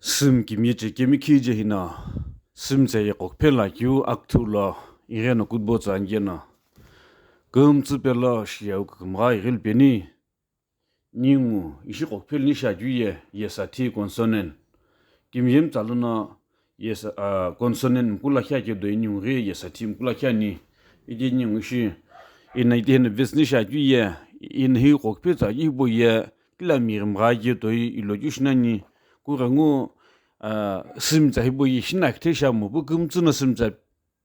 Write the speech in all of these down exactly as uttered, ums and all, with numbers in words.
Sümkimi chekemi khije hino, sümtsa ye qokuphe lakeu akuthu lo, igheno kutbo tsa angeno. Kümtsü pelo shiyau kükümgha ighilupeni. Ningu ishi qokuphe luni shiakeu ye, yesati consonant. Kimiyemi tsa lono, yes, ah, consonant mkula khia ke doi ningu ghi yesati mkula khia ni. Ike ningu ishi, ina ite hino vesi ni shiakeu ye, ina hi qokuphe tsa ki hibo ye, kila mighimgha ke toi ilo keu shi nani, kughengu ngu, ah, sümtsa hibo ye shina akithe sha mo, pu kümtsü no sümtsa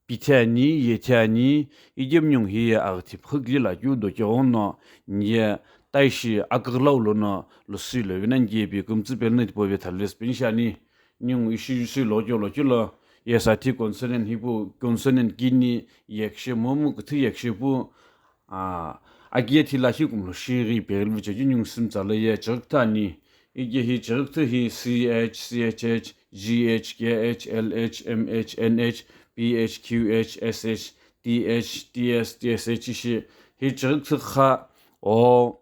pithi ani, yethi ani, ikemu ningu hi aghithi phükli lakeu dokeghono, niye taishi aküghülau lono, losü lo vinani ke pi kümtsü pelo no tipau vetha lo vesi peni shi ani, ningu ishi jusi lo keu lo keu lo, yesati consonant hipu, consonant kini, yekishe momu küthü yekishe pu, Ah, akiye thila hi kumlo shighi peghilu vichekeu ningu sümtsa lo ye chighi küthü ani. Ike hi chighi küthü hi C H, C H H, G H, K H, L H, M H, N H, P H, Q H, S H, T H, T S, T S H ishi hi chighi küthü kha o.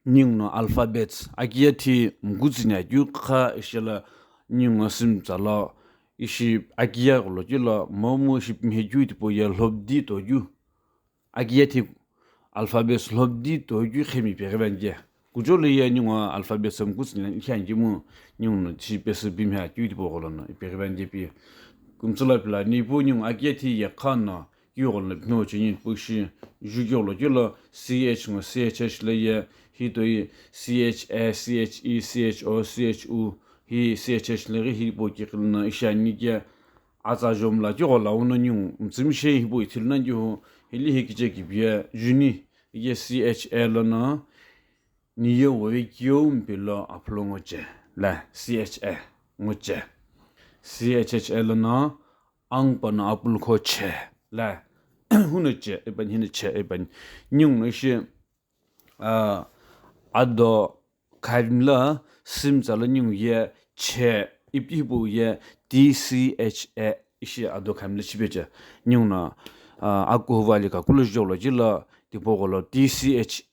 Ningu no alphabets, akiye thi mkutsi ni akeu kha ishi lo ningu sümtsa lo ishi akiye gholo keu lo momu ishi pimhe keu tipau ye lhobdi tokeu. Akiye thi alphabets lhobdi tokeu khemi peghive ani ke. Kuchou lo ye ningu alphabets mkutsi ni ikhe ani kemu ningu no ishi pesü pimhe akeu tipau gholo no ipeghive ani ke pi. Kümtsü lo pila nipu ningu akiye thi ye kha no keu gholo no pimhe cheni pu ishi, ju keu gholo keu lo C H ngo C H H lo ye, hi toi C H A, C H E, C H O, C H U, hi C H H lo ghi hi po keu gholo no ishi ani ke, atsa jomla keu gholo uno ningu mtsümshe hi po ithulu nani keu, hili hi kiche kipi ye, juni, ike C H A lono, niye wowe keu mpilo aphulo ngo che, la, C H A, ngo che. C H H A lono, angpa no apulukho che, la, huno che, ipani hino che, ipani. Ningu no ishi, ah, ado khavimla sümtsa lo ningu ye che, ipi hipau ye T C H A ishi ado khavimla shipe che. Ningu no, ah, akuhuva li kakulo jolo jilo, tipau gholo T C H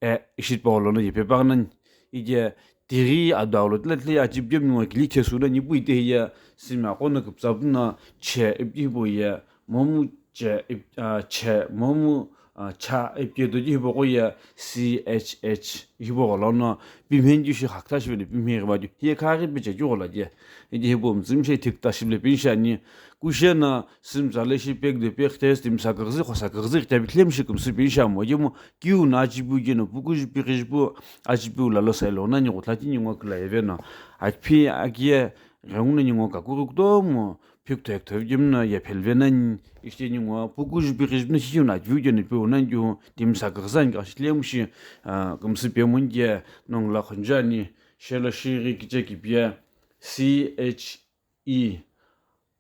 A ishi tipau gholo no yepe paghi nani. Ike tighi ado lo tila tila achipi kemu ningu kili thesu nani pu ite hiye sümgha qo no küpütsa pu no che ipi hipau ye momu che ip-, ah, che momu, ah, cha ipi ye doji hipau qo ye C H H hipau gholo no pimhe ni keu shi khakütha shivelo pimhe ghiva keu hiye khaghi piche keu gholo je. Ike hipau mtsümshe thikütha shivelo peni shi ani. Kushe no sümtsa lo ishi peküde peküthe timi sa küghüzü khosa küghüzü kitabi thilemu shi kümsü peni shi amo. Ikemu kiu no achipiu keno pukuju pikhijipu achipiu lalo sailo nani ghuthati ningu aküla yeve no. Akiphi akiye ghenguno ningu kakughi kutomo phikütho akitho kemu no ye phelive nani. Ishi ningu pukuju pikhijipu no shi kiu no achipiu keno piu nani keu timi sa küghüzü ani kashi thilemu shi, ah, kümsü pemuni ke nongu la khonju ani. Shelo shighi kiche kipi ye C H E.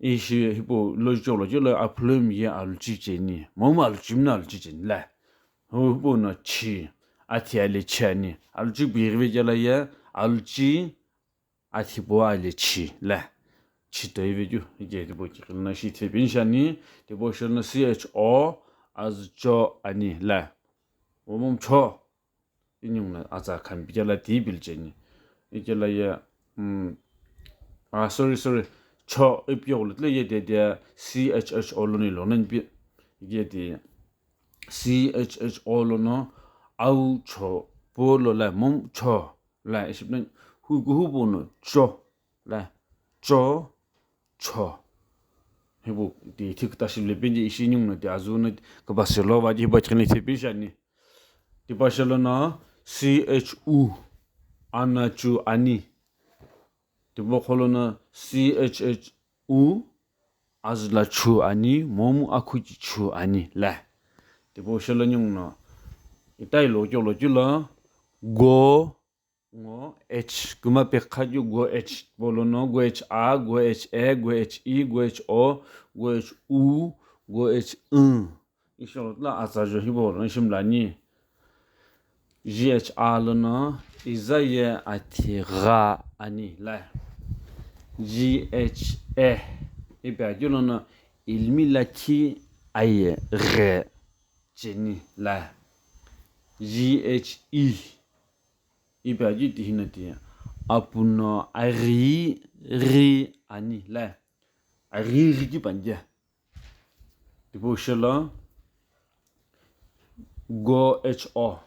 Ishi hipau lo jolo jolo aphulomi ye aluchi cheni. Momu aluchi mino aluchi cheni la. Hu hipau no chi. Athi ale chi ani. Aluchi pighive kela ye aluchi athi po ale chi la. Chi toive keu. Ike tipau keu gholo no ishi ithipeni shi ani. Tipau shelo no C H O azucho ani la. Momu cho. Iningu no atsa khampi kela ti pili cheni. Ikela ye, mm, ah, sorry, sorry. Cho ipi gholo tile ye de de C H H O lono ilo nani pi. Ike de C H H O lono au cho po lo la momu cho la ishi pina hu kuhu po no cho la cho cho. Hipau ti thikütha shivelo peni ishi ningu no ti azu no ti küpaselo va di hipau cheni ithipeni shi ani. Tipau shelo no C H U, anachu ani. Tipau gholo no C H H U, azülachu ani, momu akhukichu ani la. Tipau shelo ningu no, itai lo keu lo keu lo, go, ngo, H, küma pekha keu go H, tipau lono, go H A, go H A, go H E, go H O, go H U, go H N. Ishi gholo tile atsa jo hipau lono ishi mlani. G H A lono iza ye athi gha ani la. G H A ipi akeu lono ilmi lakhi aye ghe cheni la. G H E ipi akeu ti hino ti Apu no aghi ghi ani le. Aghi ghi ki panje. Tipau shelo go H O.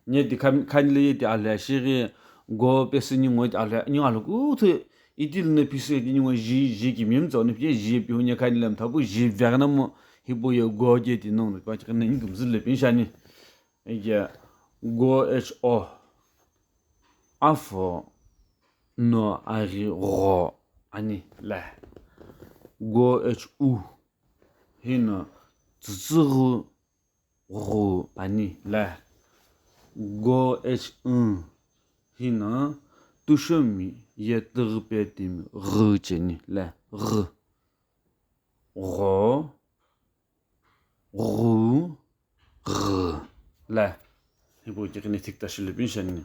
Nye ti khami, khani le ye ti alhü shighi go pesü ningu ti alhü, ningu alhü kuthu itili no pisü ti ningu ji, ji ki mimtsa no pi ji pi hunye khani le mthapu ji vegna mo hipau ye go je ti nung pa chikana inkum zile pin shani. Ege go H O. Afo no aghi gho ani le. Go H U. Hino tsütsüghu ghu ani le. Go H N. Hino tushomi ye tüghüpe timi ghu cheni le. Ghu. Gho. Ghu. Ghu. Le. Hipau kighini thikta shilupin sheni.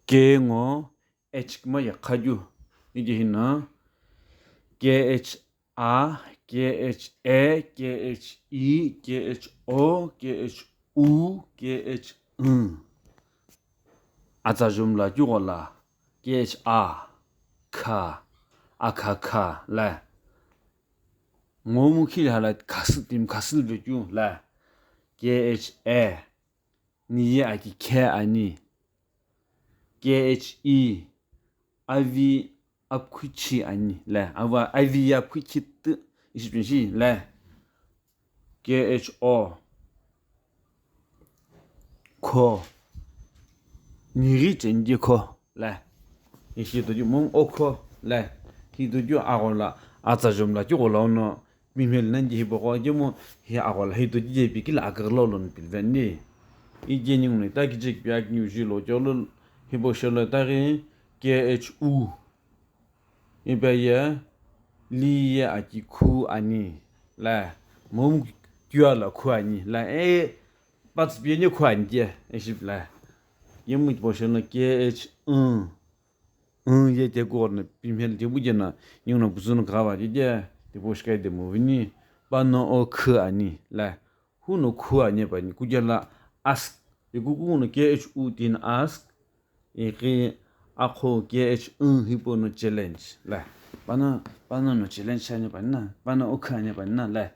Ke ngo H kuma ye khaju. Ige hino. K H A, K H A, K H E, K H O, K H U, K H N. Atsa jumla kyu gola. K H A. Kha. Akha kha. Le. Ngomu khili hala khasü tim khasü vekyu. Le. K H A. Ni ye aki khe ani. K H E. Avi apkhuchi ani le. Ava avi apkhuchi tü ishi pinshi le. K H O. Kho. Niri chenji kho le. Ishi toju mong okho le. Hi toju agola atsa jumla ki gola ono. Pimheli nani hipaqo akemu hi agholo hi toki je pikila akaghi lo lono piliveni. Ije ningu no ita kichekipeghi akiniu ju lo cholo hipau shelo itaghi K H U. Ipa ye li ye aki khu ani. La momu kua lo khu ani. La e patsu piye ni khu ani je. Ishi la. Yemu hipau shelo K H U. Ng ye te kughorno pimheli tipu jeno, ninguno putsüno kughawa tite, tipau shikai de movini, pano o khu ani, la, huno khu ani pani, kujela ask, ikuku no K H U tino ask, iki akho K H U hipau no challenge, la, pano, pano no challenge ani pani na, pano o khu ani pani na, la,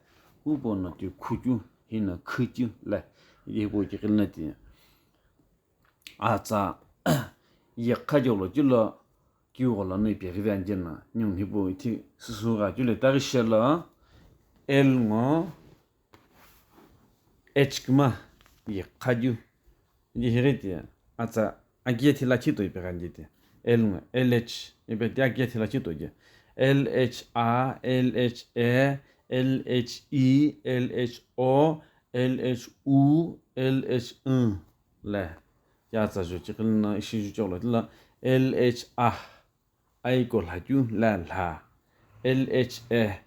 hupau no ti khukyu, hino khukyu, la, hipau kiqilina ti. Atsa, yekha jolo chilo, kiu golo no ipeghive anjeno, ningu hipau ithi süsü gha chilo itaghi shelo, L ngo, H kuma, yekha ju. Iji highi ti, atsa, akiye thila chito ipeghi anjeti. L ngo, L H, ipe ti akiye thila chito je. L H A, L H A, L H E, L H O, L H U, L H N. Le, ya tsa ju chikilina ishi ju choklo tila L H A, aiko lhakeu la lha. L H A,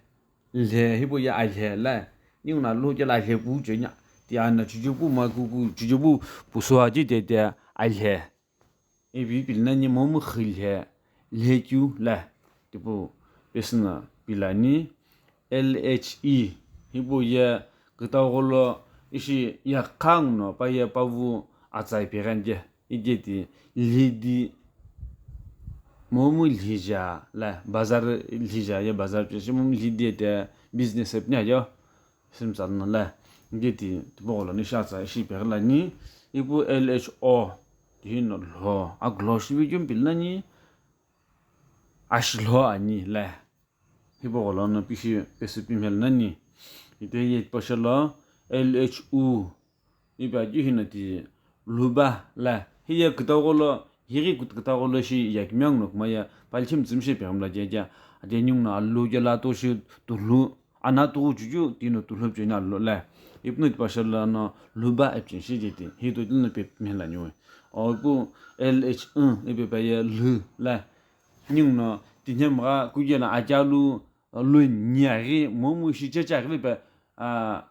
lhe, hipau ye alhe la. Ningu na lo kela alhe pu chenya. Ti ana chuju pu ma ku ku chuju pu pusu aji te te alhe. Ipi pilina ni momu khilhe, lhekeu la, tipau pesüna pilani, L H E, hipau ye kütau gholo ishi yakhang no pa ye pavu atsai peghenje, ijeti lhidi, momu lhija la, bazar lhija ye bazar peshi momu lhidi te business epni ayo. Simtsa no la, nge ti tipau gholo ni shatsa ishi peghi lani, ipu L H O, tihino lho, aglho shivi kemu pili nani, ashilho ani la, hipau gholo no pishi pesü pimheli nani, ite ye pasha lo, L H U, ipa ju hino ti lhuba la, hiye kütau gholo, highi kut-, kütau gholo shi yakimiang no kuma ye, palichim tsümshi peghi mla je ja, ade ningu no alu je la to shi tulhu, Ana tughu chuchu tino tulhou cheni alo le. Ipuno tipau shelo no lhuba epcheni shi jeti. Hi to tino pe mhela niwe. O ipu L H N ipe pa ye lhu le. Ningu no tinhemgha kujela achalu lhu nyaghi momu shi cheche aghi pe, a,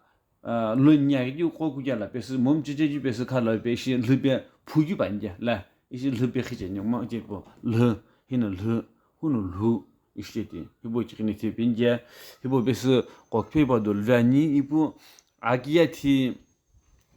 a, lhu nyaghi ju qo kujela pesü momu cheche ju pesü khala pe shi lhu pe phu ju pa nje le. Ishi lhu pe khicheni mo je po lhu hino lhu. Huno lhu ishi ti, hipau chiqini thipini je, hipau pesü qokphe pa dolu ve ani, ipu akiye thi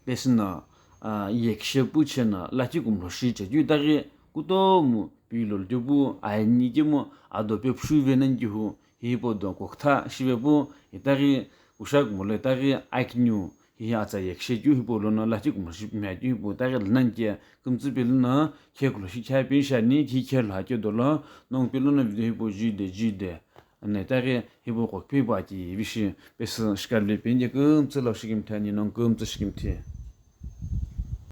pesü no, a, yekishe pu cheno, lakhi kumlo shi che, ju itaghi kutomo pilo lutepu aini kemu ado pepushuve nani kihu, hipau do kokutha shivepu, itaghi kushakumo lo itaghi akiniu hihi atsa yekishe keu hipau lono lachi kumo shipimia keu hipau itaghi lnani ke kümtsü pelono khekulo shi khapeni shiani, khi khelo hakeu dolo nongu pelono video hipau jude jude. Eno itaghi hipau qo kiphe hipau aki vishi pesü shikali peni ke kümtsü lo shikimthi ani, nongu kümtsü shikimthi.